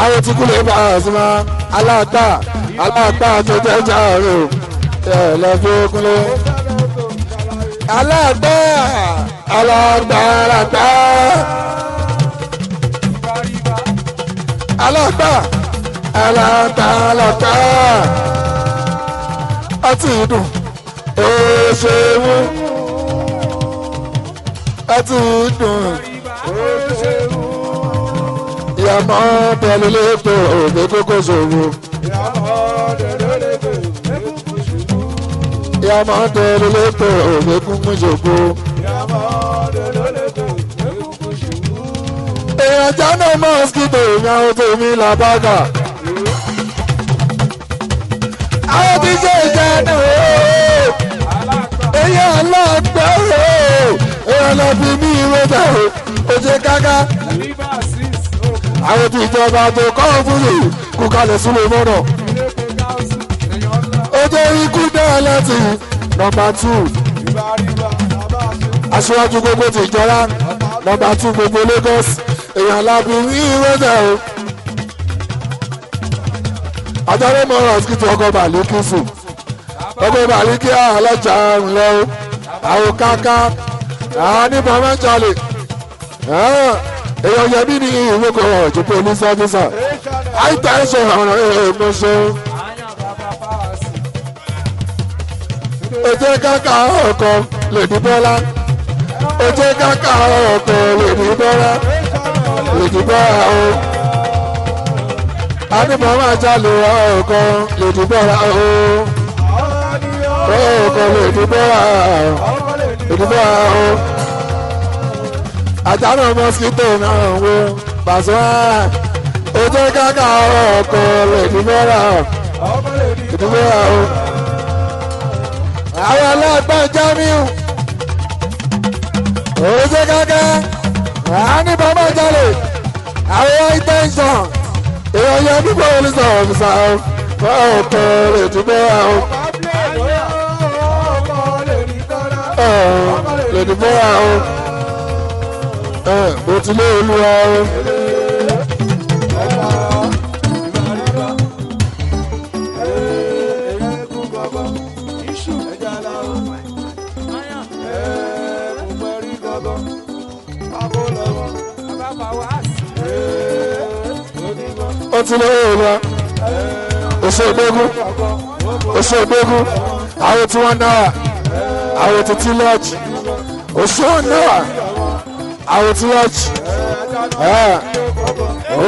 Àwọn tí kú lè bá a sí máa alágbá alágbá tó jẹ́ jàre o. Ẹ lọ fi kúnlé. ó fẹ́lẹ́gò, ṣàlàyé. Alágbá alágbá alágbá Ríbá ríbá, alágbá alágbá alágbá. Ọtí ìdùn ó ṣe mú. Ọtí ìdùn. ríbá, ó ṣe mú. Ìyàmọ́ pẹ̀lú lẹ́tọ̀ òde kókó ṣòwò. Ìyàmọ́ dẹ̀dọ̀lẹ́gbẹ̀, egungun ṣubú. Ìyàmọ́ pẹ̀lú lẹ́tọ̀ òde kúnkún ṣògo. Ìyàmọ́ dẹ̀dọ̀lẹ́gbẹ̀, egungun ṣubú. Èèyàn jáná mọ́síkítò ìyàn ojú mi làbágà. Àwọn tí ṣe ìjánu ooo. Alágbà, Èèyàn ọlọ́gbẹ́ ooo. Èèyàn lọ fi mí ìwé bẹ̀ o. Oje káká. ríbá six, òkú, Àwọn tí ìjọba tó kọ́ fún mi kú kalẹ̀ sílé mọ́nà. iléepo gáúsù, èèyàn ńlá. Ojú ikú náà láti nọ́mbà 2. Ríbá ríbá, bàbá ṣe. Aṣíwájú gbogbo ti ìjọra nọ́mbà 2 gbogbo Lagos èèyàn lábí ní ìrọ́jà o. Ajáde mọ́ra ọ̀sìkìtì ọkọ̀ bàlíkì sùn ọkọ̀ bàlíkì alájà ńlẹ́ o. Àwọn káká Àní bàbá ń jalè. Èèyàn yẹmí ní ìwé kò ọ̀jọ̀ police officer. Àìtà ẹ̀ṣẹ̀ ọ̀rọ̀ èèmọ̀ṣọ́. Oje kàkà ọkọ̀ lèdí Bọ́lá. Oje kàkà ọkọ̀ lèdí Bọ́lá. Lèdí Bọ́lá o. Àní bàbá ń jalè ọkọ̀ lèdí Bọ́lá o. Ọkọ̀ lèdí Bọ́lá o. Lèdí Bọ́lá o. Àjànà mosquito náà wo Pasuma. Oje kàkà ọkọ̀ lèdí Bọ́lá o. Lèdí Bọ́lá o. Àwọn aláàgbọ̀n Jamiu. Oje kàkà. Àní bàbá jalè. Àwọn ìtẹ̀sán. Èèyàn yẹ bíbọ̀ olùsọ̀ ọ̀fíìsà o. Ọkọ̀ lèdí Bọ́lá o. Lèdí Bọ́lá o. Mo ti lé olúwa o. Ó ti lé olúwa. Oṣù ògbógún. Oṣù ògbógún. Àwọn tí wọ́n náà. Àwọn tí tí lọ́ọ̀jì. Oṣù náà. Àwọn tí lọ́ọ̀jì.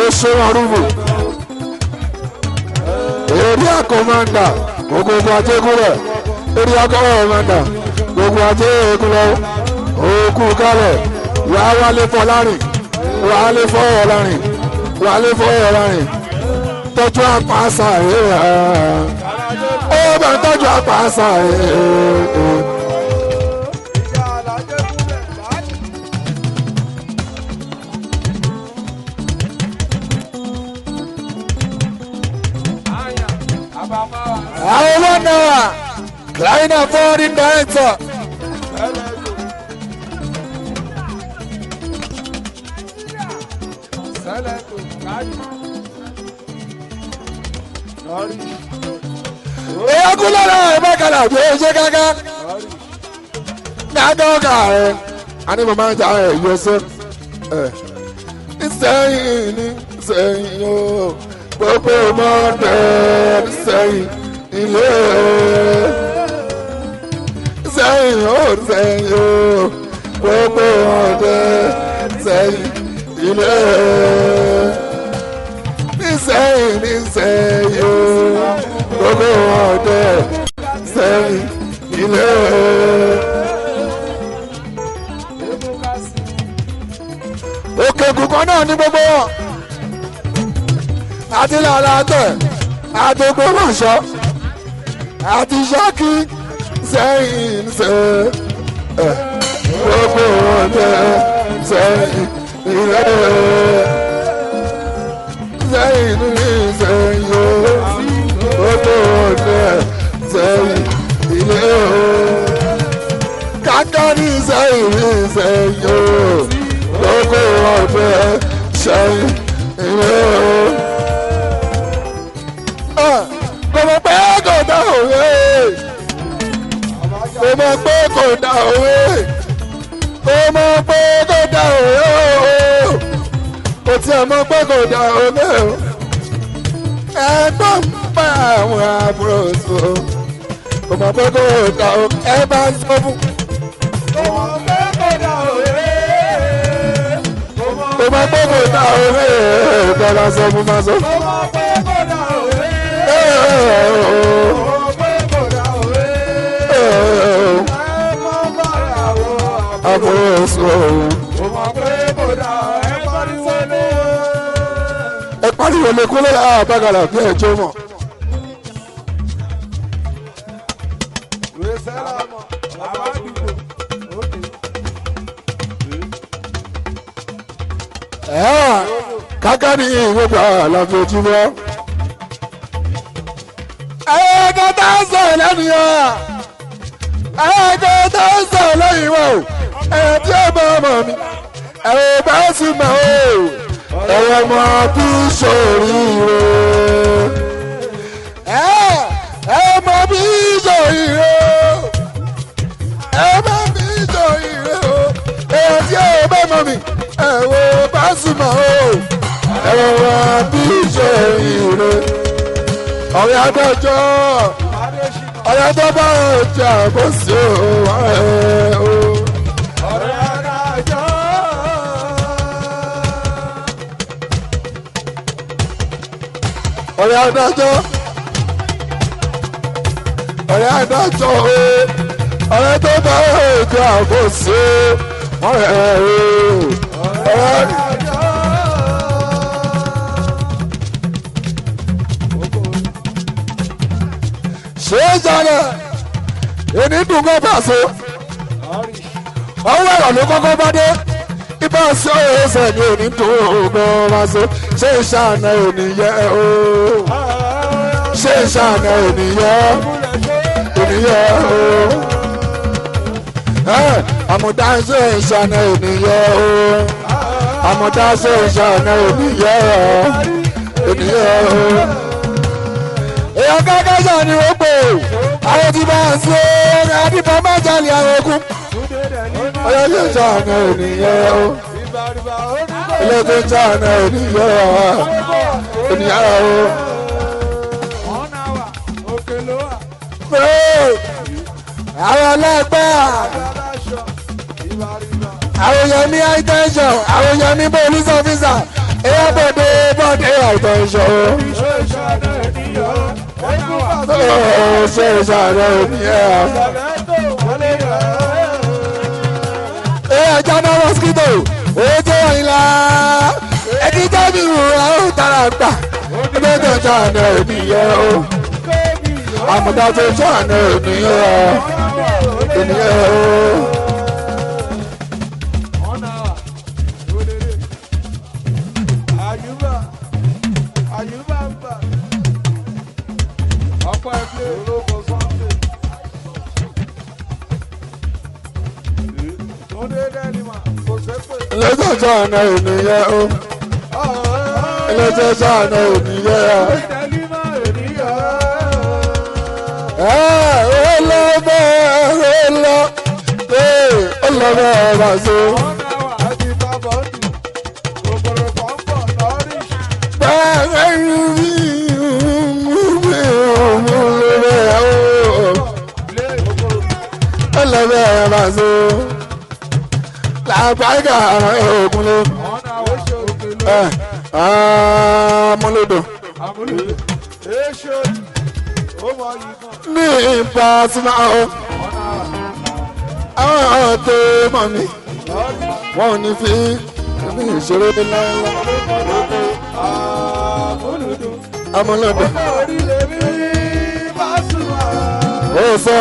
Oṣù ọ̀rùbù. Èrè àkọ́mọ́ndà. Gbogbo ajégúnlẹ̀. Èrè àkọ́mọ́ndà. Gbogbo ajégúnlẹ̀. Òkú kálẹ̀. Wàá wálé fọlárìn. Wàá lé fọlárìn. Wàá lé fọlárìn. Tọ́jú àpáṣà ẹ̀ ó bá ń tọ́jú àpáṣà ẹ̀. Àwọn owó náà Kleiner foreign director. Èyí lọ́la ẹ̀mẹ́kàlà bí ó ṣe gágá. Gágá ọ̀gá rẹ̀, a ní mo máa ń jà ẹ̀ yọ sí. Sẹ́yìn ní sẹ́yìn o, gbogbo mọ́tẹ́ sẹ́yìn ilé. Sẹ́yìn o sẹ́yìn o, gbogbo mọ́tẹ́ sẹ́yìn ilé. Sẹ́yìn ní sẹ́yìn o, gbogbo ọdẹ sẹ́yìn ilé. Òkè ògùn náà ní gbogbo wọn. Àti làlàtẹ̀, àti Ògbómọ̀ṣọ́, àti Ṣakí sẹ́yìn sẹ́yìn. Gbogbo ọdẹ sẹ́yìn ilé. Sẹ́yìn ní sẹ́yìn o, gbogbo ọdẹ sẹ́yìn ilé o. Kàkà ní sẹ́yìn ní sẹ́yìn o, gbogbo ọdẹ sẹ́yìn ilé o. Kò mọ̀ pé kò dá òwe, kò mọ̀ pé kò dá òwe, kò mọ̀ pé kò dá òwe o. Kò tí a mọ̀ pé kò dá òwe o. Ẹ̀gbọ́n bá àwọn àbúrò sọ. Kò mọ̀ pé kò dá òwe. Ẹ bá ń sọ fún. Kò mọ̀ pé kò dá òwe. Kò mọ̀ pé kò dá òwe. Bọ́lá sọ fún máa sọ. Kò mọ̀ pé kò dá òwe. Kò mọ̀ pé kò dá òwe. Ẹ̀gbọ́n bá àwọn Àbúrò sọ. Kò mọ̀ pé kò dá òwe. Ẹ pariwo lè kúlẹ̀ àbágalà bí ẹjọ́ mọ̀. Káká ní ìwé gba àlàfo ojúmọ́. Ẹ̀ẹ́dẹ́ tá ń sọ̀rọ̀ lẹ́nu yẹn. Ẹ̀ẹ́dẹ́ tá ń sọ̀rọ̀ lẹ́yìn wọn o. Ẹ̀ẹ́ tí ó bá ọmọ mi. Ẹ̀rọ bá sì mọ̀ o. Ẹ̀rọ mọ̀ bí sòríire. Ẹ̀ẹ́ mọ̀ bí sòríire. Ẹ mọ̀ bí sòríire o. Ẹ wo Pasuma o, ẹ̀rọ wa bí ṣe ìrè. Ọ̀rẹ́ adájọ́, ọ̀rẹ́ tó bá ọjà kò sí o, ẹ̀ o. Ọ̀rẹ́ adájọ́. Ọ̀rẹ́ adájọ́, ọ̀rẹ́ adájọ́ o, ọ̀rẹ́ tó bá ọjà kò sí o, ọ̀rẹ́ o. Ọ̀rẹ́ Adájọ́. ṣe é jalè, èní dùn kó pàṣẹ. Ọwọ́ ẹ̀rọ ló kọ́kọ́ bá dé ibà sí ọ̀rẹ́sẹ̀ ní òní dùn kó pàṣẹ. Ṣé ìṣàna òní yẹ o? Ṣé ìṣàna òní yẹ òní yẹ o? Àmọ̀dá ṣe ìṣàna òní yẹ o? Àmọ̀dá ṣe ìṣàna òní yẹ òní yẹ o? Èèyàn kákẹ́ sọ ni ó pè é, àwọn tí bá ń ṣe àdìbọn má jalè àwọn ogun. Ọyọ́ lè ṣàánú ènìyàn o, ilé tó ń ṣàánú ènìyàn ènìyàn o. Àwọn ọlọ́pàá, àwọn yẹmí àìtẹ́sọ̀, àwọn yẹmí police officer, èèyàn bọ̀dé bọ̀dé àìtẹ́sọ̀ o. Ṣé ìṣàánú ènìyàn? Ẹja náà mosquito ojú ìlà ẹni jábì wúra ó tara gbà ẹgbẹ́ tó ṣàánú ènìyàn o, àmọ̀dá tó ṣàánú ènìyàn ènìyàn o. Lọ́jọ́ ṣàánú ènìyàn o, lọ́jọ́ ṣàánú ènìyàn o. Ọlọ́mọ ọba so. Ọlọ́mọ ọba so. Làbáyà ògùn ló. Amúlòdò. Ní Pasuma o, àwọn tó mọ̀ mí, wọn ò ní fi mí ìṣeré láéláé. Amúlòdò. Ó sọ.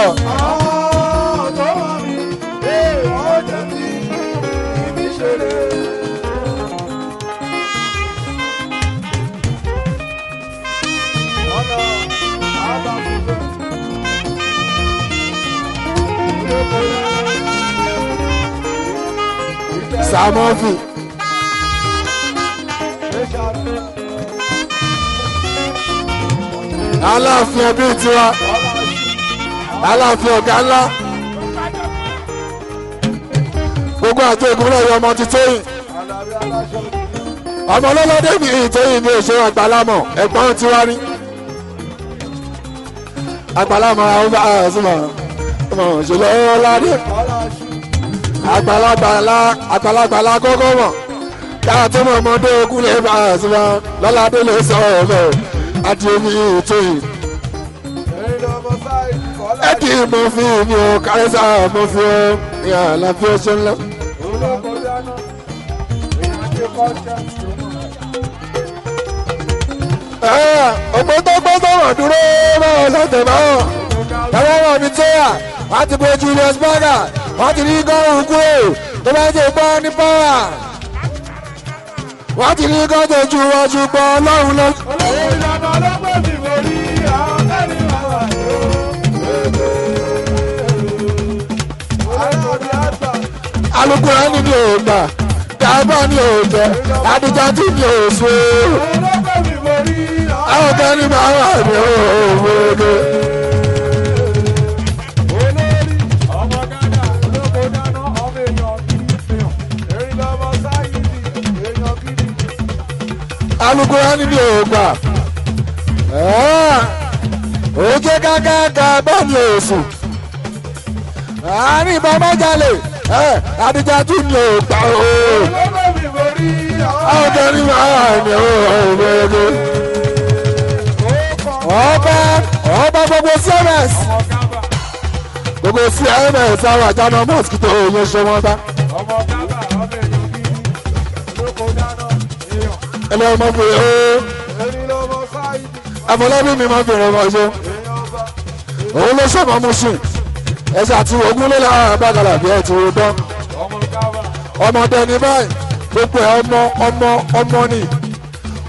Sàmọ́fì. Aláàfin ẹbí tiwa, Aláàfin ọ̀gá ńlá. Gbogbo àti ìkúnlẹ̀ yọ ọmọ ti tóyìn. Ọmọ ọlọ́lọ́dé mi ìtóyìn mi ò ṣe àgbàlámọ̀, ẹ̀gbọ́n tiwa ní. Àgbàlámọ̀ àwọn bá a sùnmọ̀ ọmọ òṣèlú ọlọ́ládé. Àgbàlagbà la kọ́kọ́ mọ̀ káà tó mọ̀ ọmọdé ogun lè bá a sùnmọ̀ lọ́ládé lè sọ ọ̀rọ̀ àti omi ìtóyìn. Ẹ̀dì mo fi mi ò kárí sáà mo fi ó ní àlàáfíà ṣe ńlá. Òpó tó gbọ́ sọ̀rọ̀ dúró báwọn sọ̀tẹ̀ báwọn. Ẹ̀wọ̀n wọ̀ mí tó yà, wọ́n ti bo Julius Berger, wọ́n ti ní gọ́ọ̀rùn kúrò tó bá ti gbọ́ ní pọ́wà. Wọ́n ti ní gọ́ọ̀tò ju wọn ṣùgbọ́n Ọlọ́run lọ. Alukura ni mi ò gbà, dàbọ̀ ni ò jẹ, Adija tí mi ò so. Àwọn kan ní màá wà ní òwòrò. Alukóra níbi òògbà. Òjé kákáká bọ́ọ̀lù òsù. Àárín ìbọn mọ́jàlè. Àdìjà tún ní òògbà o. Ọjọ́ ní máa ní òògbà. Ọba ọba gbogbo CMS. Gbogbo CMS àwọn àjànà mosque tó yẹ ṣe wọn bá. Ẹlẹ́wọ̀n máa fi ó. Àfọlábí mi máa fi ràn wọ́n ṣe. Òun ló ṣọ̀mọ́ mú sùn. Ẹ̀sẹ̀ àti ogún ló lára àbágalà bí ẹ̀ ti rò dán. Ọmọdé ní báyìí gbogbo ẹ̀ ọmọ ọmọ ọmọ ni.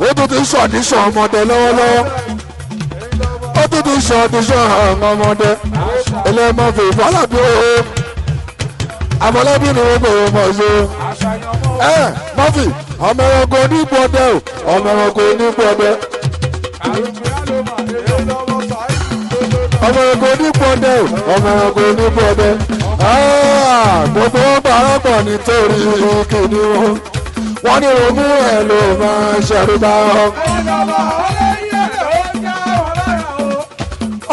Ó tún ti ṣọ̀díṣọ̀ ọmọdé lọ́wọ́lọ́wọ́. Ó tún ti ṣọ̀díṣọ̀ ọmọdé. Ẹlẹ́wọ̀n máa fi ìfọlábí ó. Àfọlábí ni wọ́n gbèrò mọ̀ ṣe. Ẹ Mọ́fì ọmọ ẹranko onígbò ọdẹ o ọmọ ẹranko onígbò ọdẹ. Ọmọ ẹranko onígbò ọdẹ o ọmọ ẹranko onígbò ọdẹ. Gbogbo wọn parọ́pọ̀ nítorí kìnìún. Wọ́n ní ogún ẹ̀ ló máa ń ṣẹ̀rù bá ọ.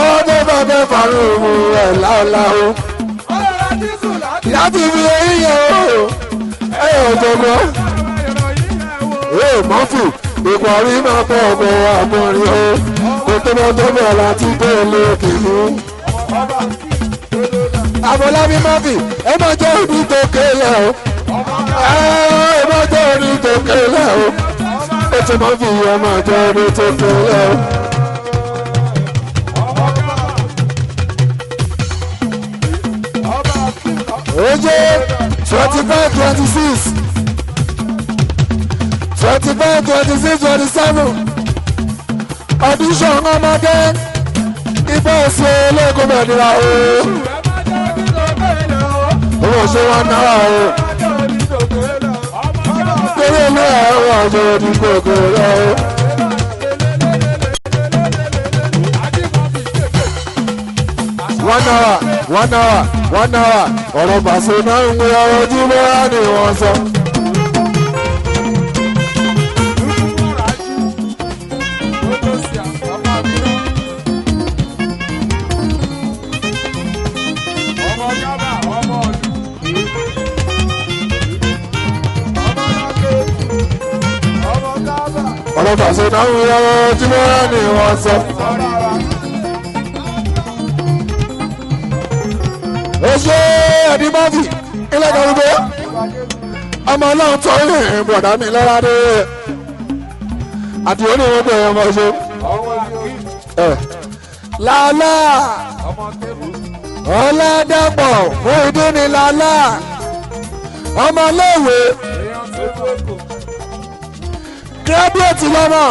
Ọdún bàbá fàrùn ẹ̀ láòláò. Láti fi eyín yẹn o ẹ ò jọgbọ́n. Ee Mọ́fì ìparí máa pọ̀ ọ̀pọ̀ àgbọ̀nrín o kò tó bá tó bẹ̀ láti dé ilé kìíní. Àfọlábí Mọ́fì ẹ má jẹ́ òní tó kélé o ẹ má jẹ́ òní tó kélé o ó ti Mọ́fì ẹ má jẹ́ òní tó kélé o. Oye 25, 26, 25, 26, 27 audition ọmọdé ibà òsè ológun mẹ́nira o. Owó ṣe wọn náírà o. Torí ilé ẹ̀rọ ọjọ́ òdì kòkò rẹ̀ o. One hour, 1 hour, 1 hour ọ̀rọ̀ Pàṣẹ náà ń gbé ọrọ̀ ojú bọ́lá ni wọ́n sọ. Ọ̀rọ̀ Pàṣẹ náà ń gbé ọrọ̀ ojú bọ́lá ni wọ́n sọ. Oṣé ẹ̀dínmọ́fì ilé kàrúgbó ọmọ ọlọ́run tó rìn bọ̀dá mi lọ́la dé àti oníwọ̀n pé ọmọ ṣe. Lálá Ọládàpọ̀ fún ìdúnni lálá ọmọléèwé gírádùétì lọ́mọ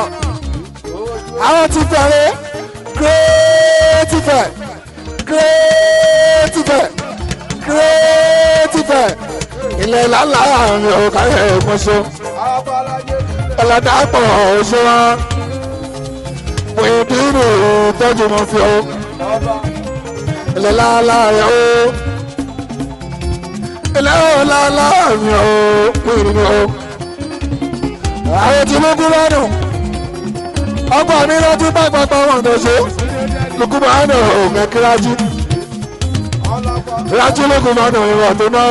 àwọn ti fẹ̀rẹ̀ kírẹ́tìfẹ̀ kírẹ́tìfẹ̀ kírẹ́tìfẹ̀ ilẹ̀ lálá àmì òkàlẹ̀ ẹ̀kọ́ṣọ́ Ọládàpọ̀ òṣèwà fún ìdúnni tọ́jú mọ́ fi ọ́ ilẹ̀ lálá rẹ̀ ó ilẹ̀ lálá mi ó pèrè mi ó. Àwọn tí ló kú lọ́dún ọkọ mi lọ́dún pàpàpà wọn tó ṣe lókù máa ń dùn òun kírájú rájú lókù máa ń dùn ìwọ̀n tó náà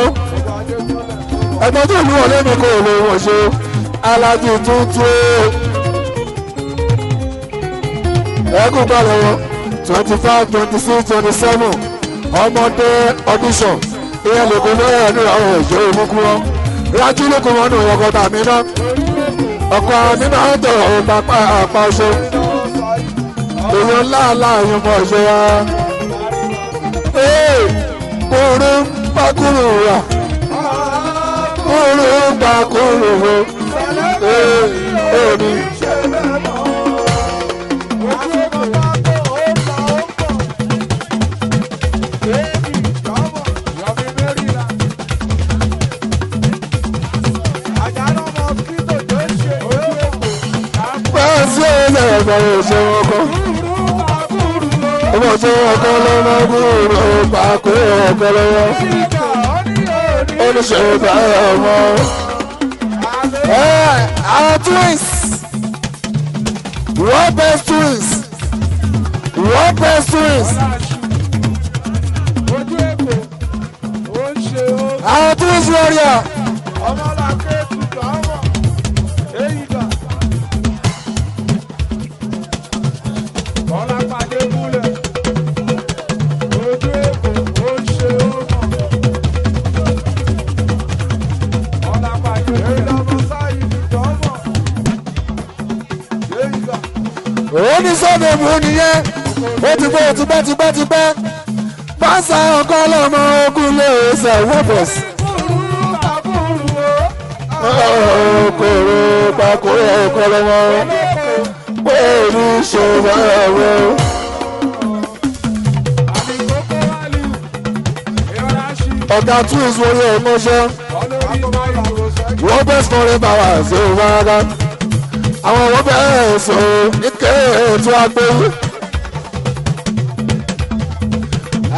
ẹgbẹ́ tó lù wọ́n lẹ́nu kò lè wọ́n ṣe alájú tuntun ẹkún balẹ̀ wọn 25, 26, 27 ọmọdé audition ìyẹn lóko lọ́yẹ̀ ní àwọn òjò ìmúkú wọn rájú lóko wọn nù ọkọ tàmí náà ọkọ àmì náà tọ̀ ọ̀pá àpá ọṣọ èèyàn láàlá èèyàn mọ̀ ọ̀ṣọ́ wa ee kúrú pákúrú wà kúrú pákúrú wo ee èmi. Ọmọ ṣe ọkọ lọ́mọ gúrú pàkó ọkọ lọ́wọ́. Oníṣẹ́ bá ọmọ. Àwọn twins World best twins. World best twins. Ojú Èkó, ó ń ṣe ó. Àwọn twins warrior. Ọmọlàkè tuntun ọmọ. Èyí gbà. Bọ́lá pàdé múlẹ̀. Ojú Èkó, ó ń ṣe ó mọ̀. Bọ́lá pàdé múlẹ̀. Èyí sáyé tuntun ọmọ. Èyí gbà. Òun ní sọ́ọ̀dẹ̀ mú nìyẹn. Ó ti pẹ́, ó ti pẹ́, ti pẹ́, ti pẹ́. Báṣà ọkọ lọ́mọ ogun lè ṣe wọ́pọ̀s. Kúrú kàkúrú o. Kòrò pàkó ọkọ lọ́mọ. Pẹ̀lú ṣòwò ẹ̀rọ. Àbíkókó wálé. Ìrọ̀lá ṣì. Ọ̀gá twins wọlé ọmọṣẹ́. Olórí máa ń lò sẹ́yìn. Wọ́n bẹ́ẹ̀ sọ̀rọ̀ bá wà sí wàrà. Àwọn wọ́n bẹ́ẹ̀ sọ ike ètò àgbẹ̀.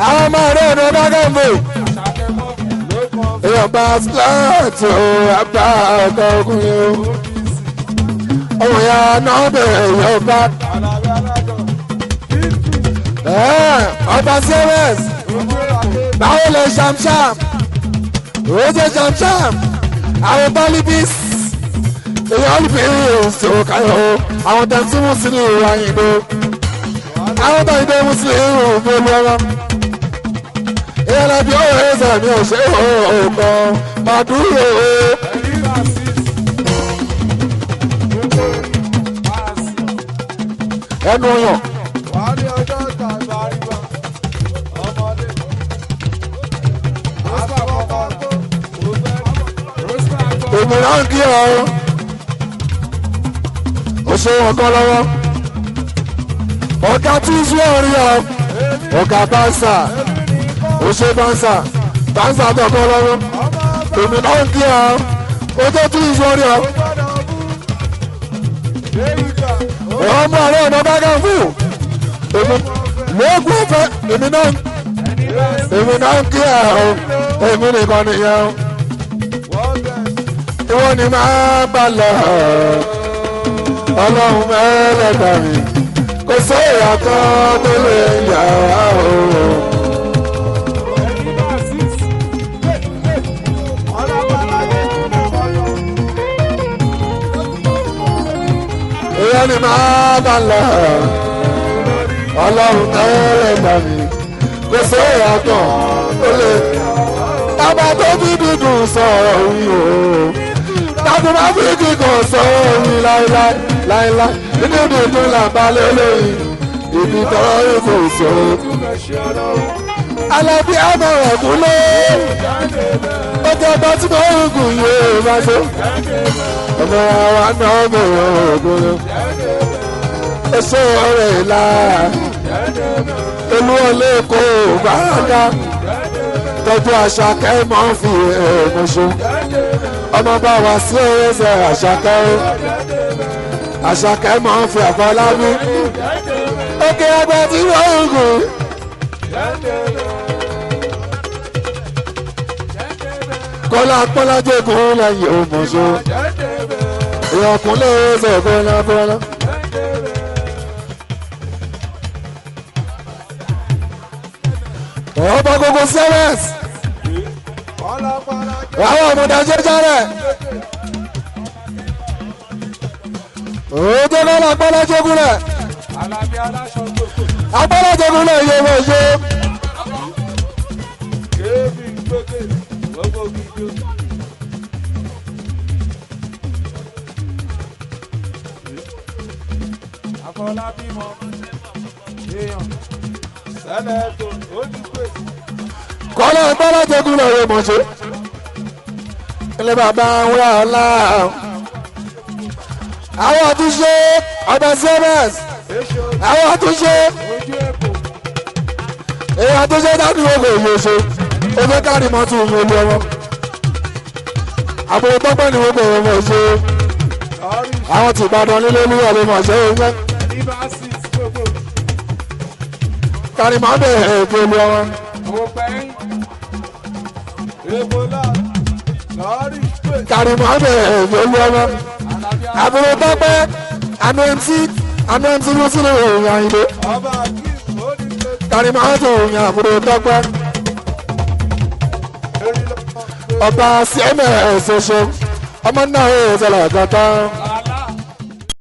Àwọn ọmọ rẹ̀ ọ̀nà bágàmbò. Èèyàn bá síláàtì o, àbá ọkọ̀ ọkùnrin o. Ọmọ ìyá náà bẹ̀rẹ̀ èèyàn bá. Ọba CMS, báwo lè ṣàmṣàm? Ó jẹ́ ṣàmṣàm. Àwọn bọ́líbís èèyàn olùbíyèsí òkàyọ̀ o. Àwọn tẹ̀sí mùsùlùmí àyìnbó. Àwọn tó ìdè mùsùlùmí ògbólú ọmọ. Èèyàn làbí òwe ẹsẹ̀ mi ò ṣe òkan màdúró o. Ẹnu yàn. Èmi náà ń kí ọ. Ó ṣe wọn kọ́ lọ́wọ́. Ọ̀gá tí ń sún ọ̀rí ọ. Ọ̀gá báńsà. Ó ṣe báńsà. Báńsà tó kọ́ lọ́wọ́. Èmi náà ń kí ọ. Ó tó tí ń sún ọ̀rí ọ. Ọmọ rẹ̀ ọ̀nà bá gàn fún. Èmi lóògùn ọ̀fẹ́. Èmi náà ń kí ọ. Èmi nìkan nìyẹn. Ìwọ ni máa bá lọ. Ọlọ́run mẹ́lẹ̀dá mi. Kò sóyà kan tó lè yà wá o. Ìwọ ni máa bá lọ. Ọlọ́run mẹ́lẹ̀dá mi. Kò sóyà kan tó lè. Bàbá tó bí dídùn sọ̀rọ̀ wí o. Tàbí máa fi kíkan sọ̀rọ̀ wí láéláé láéláé. Inú dídùn là ń balẹ̀ lóyún. Ibi tọrọ ikú sọ̀rọ̀. Alábí àmọ̀ ẹ̀kúnlé. Ó jẹ́ bá tí mo ń gùn yóò bá ṣe. Ọmọ wa náà bẹ̀rẹ̀ ògùn. Èso ọ̀rẹ́ ìlà. Olúwọlé kò bá dá. Tọ́jú Àṣàkẹ́ mọ́ fi èèmọ̀ ṣe. Ọmọ bá wa sí ẹsẹ̀ Àṣàkẹ́. Àṣàkẹ́ mọ́ fi Àfọlábí. Òkè àgbà tí wọ́n ń gùn. Kọ́lá Pọ́lájẹ́kùn lẹ́yìn òmòṣó. Ìyọ̀kúnlé ẹsẹ̀ Kọ́lá Kọ́lá. Ọba gbogbo sẹ́wẹ̀s. Àwọn ọmọdé jẹjẹrẹ. Òjò Kọ́lá Pọ́lájẹ́kùn lẹ̀. Agbọ́lájẹ́kùn lẹ̀ yóò wọ̀ ṣe. Kọ́lá Pọ́lájẹ́kùn lẹ̀ yóò mọ̀ ṣe. Ilé bàbá wúrà ọ̀la. Àwọn àtúnṣe ọba CMS. Àwọn àtúnṣe èyí àtúnṣe dájú ògò ìyóṣe. Ó fẹ́ káàdì mọ́tò ìyó olú ọmọ. Àbúrò tọ́pẹ́ ni wọ́n bẹ̀rẹ̀ mọ̀ ṣe. Àwọn tí Ìbàdàn nílé olúwa ló mọ̀ ṣe é fẹ́. Káàdì máa bẹ̀rẹ̀ ètò olú ọmọ. Káàdì máa bẹ̀rẹ̀ ètò olú ọmọ. Àbúrò tọ́pẹ́ àná MC Àmì MC Musiliu òyìn Àyìndé. Ọba Akeem ó ní pé Kàrímọ́tò òyìn àbúrò Tọ́pẹ́. erin lọ́mọ Ọba CMS ṣoṣo. Ọmọ náà ó sọ̀rọ̀ gàtán.